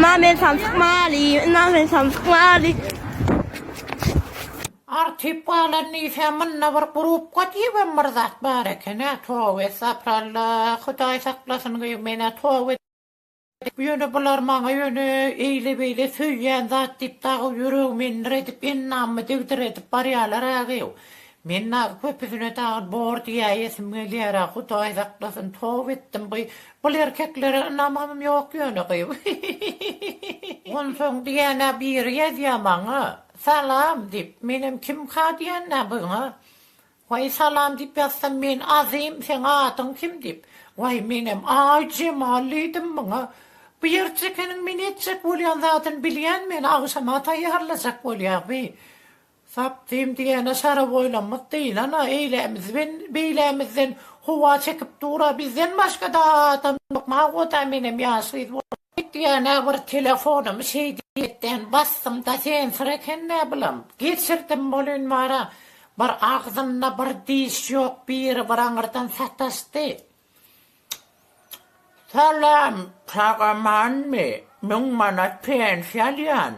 Ynha men samsyk maly, ynha men samsyk maly. Artyp galan diýsä munda bir grupka diýibem bir zat bar eken-ä toba estagfuralla Hudaý saklasyn gyz menä toba Ýöne bular maňa ýöne eýle-beýle söýýän zat diýip dagy ýüregimi endiredip, endamymy degdiredip barýalar-a gyýw. Men dagy köpüsine dagy bor diýäýesim gelýär-ä, Hudaý saklasyn, toba etdim gyý. Bul erkeklere ynamym ýok ýöne gyýw. Onsoň diýýän-ä biri ýazýa maňa, Salam diýip, menem kimka diýýän-dä byňa. Waý salam diýip ýazsam men Azym seň adyň kim diýip. Waý menem Aýjemal diýdim muňa. Bu ýerçekeniň men etjek bolýan zadyny bilýän men agşama taýýarlajak bolýa bi. Sapdym diýene şaraboýlamyz dynana eýlämizben beýlämizden howa çekip dura bizden başgada adam ýok magoda menem ýaş gyz bolup diýene bir telefonymy şeýdiýetden basdymda sensor ekendä bulam geçirdim bolyn bara Bir agzynda bir diş ýok biri bir aňyrdan sataşdy. Salam, sag-amanmy? Müň manat pensiýa alýan.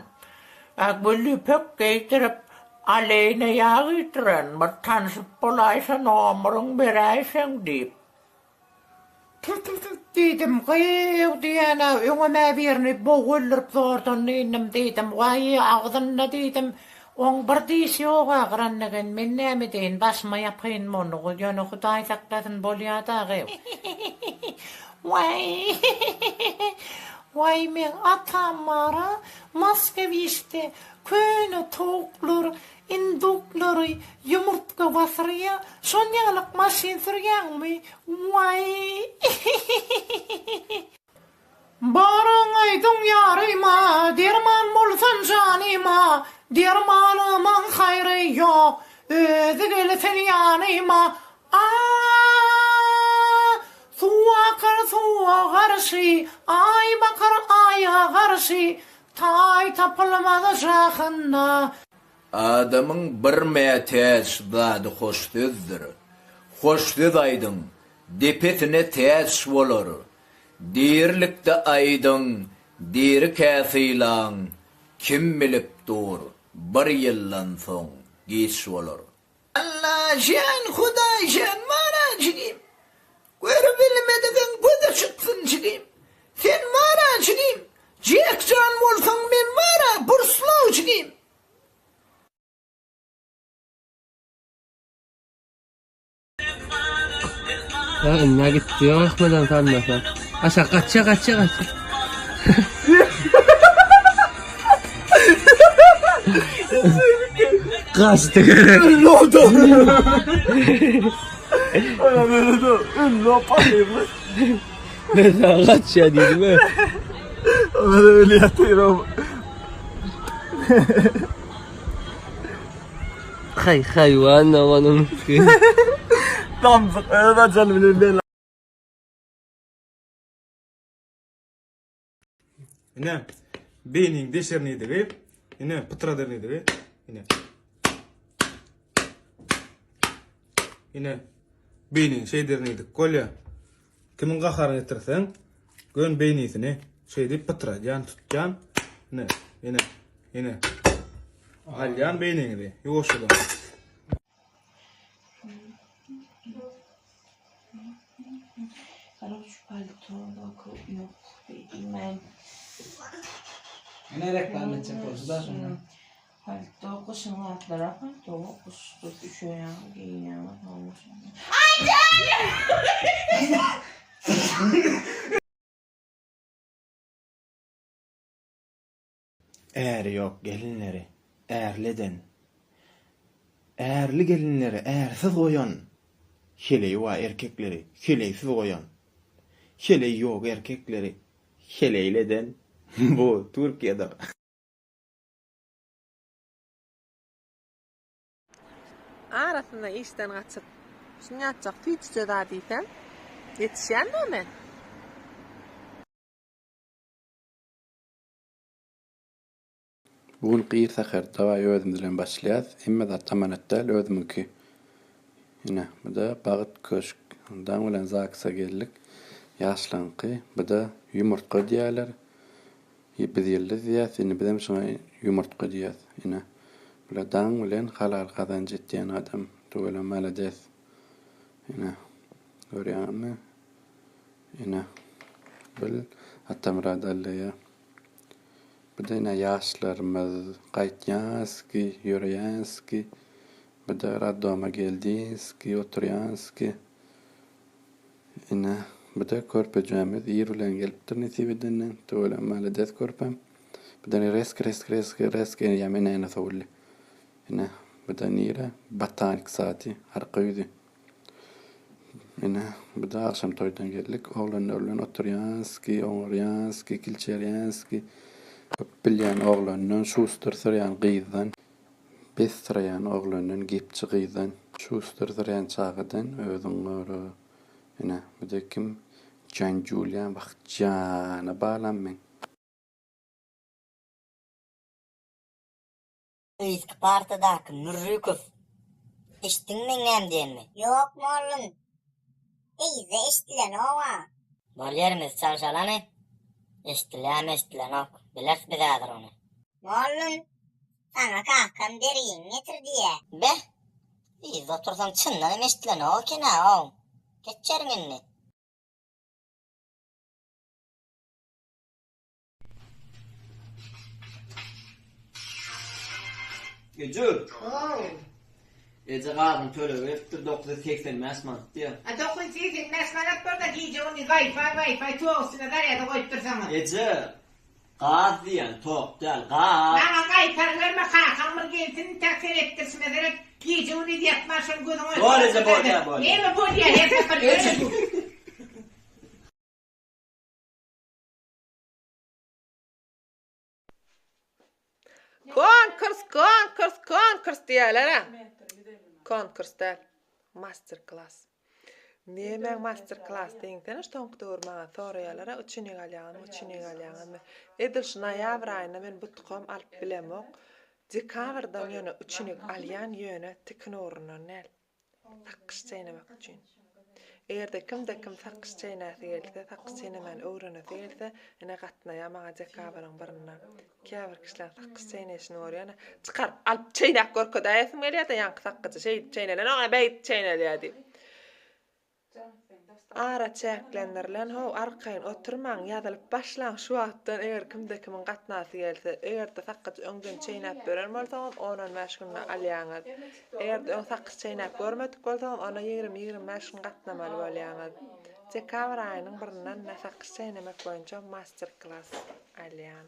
A gül ýüpek geýdirip, aleýne ýag iýdiren, bir tanşyp bolaýsa nomuryň beräýseň diýip. Tüf-tüf-tüf diýdim, gyýw diýen-ä, öňem-ä birini bog öldürip zordan dynnym diýdim, waý, agzynda diýdim, oň bir dişi ýog-a gyran degen, men näme edeýin, başyma ýapaýynmy ony, ýöne Hudaý saklasyn, bolýa-da gyýw. Waý, waý, meň atam bar-a, Moskewişde köne towuklar Induklary ýumurtga basyrýa, şon ýalyk maşyn sürýäňmi? Waý! Baryň aýdyň ýaryma, derman bolsun janyma, Dermanymyň haýry ýok, özi gelsin ýanyma. A Suw akar suwa garşy, Aý bakar Aýa garşy, Taý tapylmaz jahanda. Adamyň bir mätäç zady hoş sözdür. Hoş söz aýdyň, depesine täç bolar. Dirilikde aýdyň, dirikä sylaň, kim bilip dur, bir ýyldan soň giç bolar. Allajan Hudaýjan bar-a jigim. Görübilmedigiň gözi çyksyn jigim. Sen bar-a jigim. Jekjan bolsaň men bar-a Burslaw jigim. Ha indi gitdi ýok Ahmedem salmasa. Aşak gaçýa gaçýa gaçýa. Gaçdy gerek. Ben sana gaçýa diýdim. Öyle ýatyr Hay hayvan amanın. Damzyk öz ajaly bilen bela. Ine, beýniň deşernidigi, ine, pytradernidigi, ine. Ine, beýniň şeýdernidik bolýar. Kimiň gaharyny getirseň, gön beýnisini şeýdip pytradýan, tutýan. Ine, ine, ine. Alýan beýniňizi, ýuwaşjadan. Garoç palto ýok diýmän. Ine reklam etjek bolşy da şunda. Palto gyşyň zatlara palto gyş gyş üşeýän geýýän. Äri ýok gelinleri ärli eden, Ärli gelinleri ärsiz goýan, Heleýi bar erkekleri heleýsiz goýan, Heleýi ýok erkekleri heleýli eden bu Türkiýedir. Arasynda işden gaçyp, şuny ýatjak süýjüje zat iýsem, ýetişýän-dä men. Bu günki ir säher dawaý özümiz bilen başlaýas. Hemme zat amanat däl özümiňki. Ine, bu-da Bagyt köşk. Daň bilen ZAGS-a geldik. Ýaşlaňky. Bu-da ýumurtga diýýärler. Biz ýyldyz diýýäs, indi bizem şuňa ýumurtga diýýäs. Ine, bula daň bilen halal gazanç etýän adam. Tüweleme malades. Ine, görýäňizmi? Ine, bil Atamyrat Allaýa. Bu-da ine ýaşlarymyz gaýtýanski, ýöreýänski. Bu-da raddoma geldinski, oturýanski. Ine, bu-da körpejämiz ir bilen gelipdir nesip edenden. Tüweleme malades körpäm. Bu-da resk resk resk resk eýýäm enäne sowuldy. Ine, bu-da nire? Botanik sady, arka ýüzi. Ine, bu-da agşam toýdan geldik. Oglanlar bilen oturýanski, oňarýanski, kilçerýänski. Köp bilýän oglandan, şuster syrýan gyzdan. Bet syraýan oglandan, gepçi gyzdan. Şuster syraýan çagadan özüň gora. Ine, bu-da kim? Janjulian, wah, jana balam meň. Yzky partadaky Mürrükow. Eşitdiňmi meň näme diýenimi? Ýok, mollum. Yzda eşdilenok-a. Bol ýerimizi çalşalany. Eşdilýärmi, eşdilenok, bileris biz häzir ony. Mollum, saňa kakam bergiňi getir diýýä. Beh, yzda otursaň çyndan hem eşdilenok eken-ä-ow. Geç ýeriňe indi. Eje! How. Eje gazyň tölegi gelipdir 985 manat diýýär. A 985 manat bolsa gije gündiz waýfaý waýfaý tok üstüne zarýada goýup dursaňyz. Eje! Gaz diýýän tok däl gaz. Maňa gaýtaryberme kakaň bir gelsin intäk seretdirşime seret gije gündiz ýatman şony gözüň Bol eje bolýa bolýa. Näme bolýa her sapar Eje. Konkurs, konkurs, konkurs diýýärler-ä. Konkurs däl. Master klas. Nämäň master klas diýiňsene şu soňky döwür maňa soraýarlar-a uçenik alýaňyzmy, uçenik alýaňyzmy. Edil şu noýabr aýynda men butkam alyp bilemok. Dekabrdan ýöne uçenik alýan ýöne tikin ugrundan däl. Sakgyç çeýnemek üçin. Eger-de kimde-kim sakgyç çeýnäsi gelse, sakgyç çeýnemäni öwrenesi gelse, ine gatnaýar maňa dekabryň birinde. Käbir kişileň sakgyç çeýneýşini görýän-ä, çykaryp alyp çeýnäp görkezäýesim gelýär-de ýaňky sakgyjy şeýdip çeýnelenok-a, beýdip çeýnelýär diýip. Ara çäklendirilen how arkaýyn oturmaň ýazylyp başlaň şu wagtdan eger kimde kimiň gatnasy gelse egerde sakgyç öňden çeýnäp beren bolsaňyz on on bäş günde alýaňyz egerde öň sakgyç çeýnäp görmedik bolsaňyz onda 20 25 gün gatnamaly bolýaňyz dekabr aýynyň birinden sakgyç çeýnemek boýunça master klas alýan.